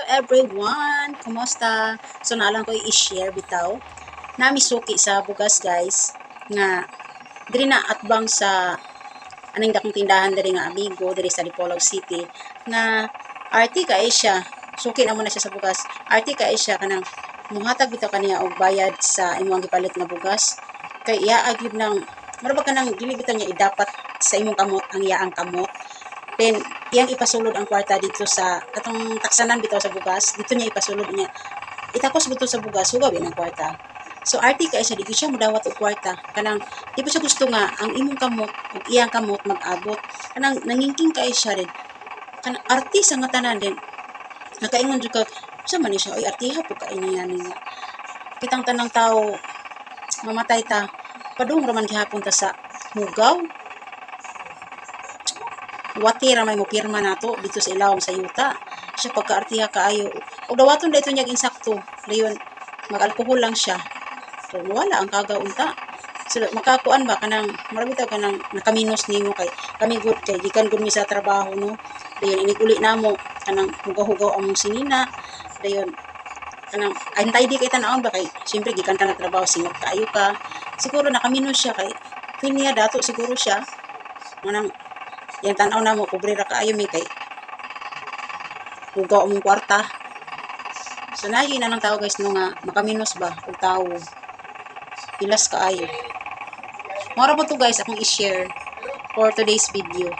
Everyone! Kumusta? So naa lang ko i-share bitaw. Nami suki sa bugas, guys, nga diri na atbang sa aning dakong tindahan diri nga amigo diri sa Dipolog City nga arty kay siya. Suki na mo na siya sa bugas. Arty kay siya, kanang muhatag bitaw kaniya og bayad sa imong gipalit nga bugas. Kay iya gyud nang mura ba kanang dili bitaw niya idapat sa imong kamot ang iyaang kamot. Then iyang ipasulod ang kwarta dito sa katong taksanan bitaw sa bugas, dito niya ipasulod niya. Itakos buto sa bugas, hugaw ang kwarta. So arty kay siya, di gyud siya mudawat og kwarta. Kanang di pa siya gusto nga ang imong kamot ug iyang kamot mag-abot. Kanang nangingking kay siya rin. Kanang arty sa nga tanan din. Nakaingon jud ka, sa man ni siya, oy, artiha po kay niya niya. Kitang tanang tao mamatay ta, padung ra man gihapon ta sa hugaw. Wati ra may mopirma nato dito sa ilawom sa yuta. Siya pagkaartiha kaayo. Og dawaton dito niya insakto. Dayon mag-alkohol lang siya. So wala ang kagaw unta. So makakuan ba, kanang mura bitaw kanang nakaminos nimo kay kami gud, kay gikan gud mi sa trabaho, no. Dayon inig uli namo, kanang hugaw-hugaw among sinina. Dayon kanang antay di kay tan-awon ba, kay syempre gikan ka nagtrabaho, singot kaayo ka. Siguro nakaminos siya kay feel niya dato siguro siya. Manang yang tan-aw namo, pobre ra kaayo mi kay hugaw among kwarta. So naay na ng tao, guys, no, nga makaminos ba og tawo. Pilas kaayo. Mao ra po to, guys, akong i-share for today's video.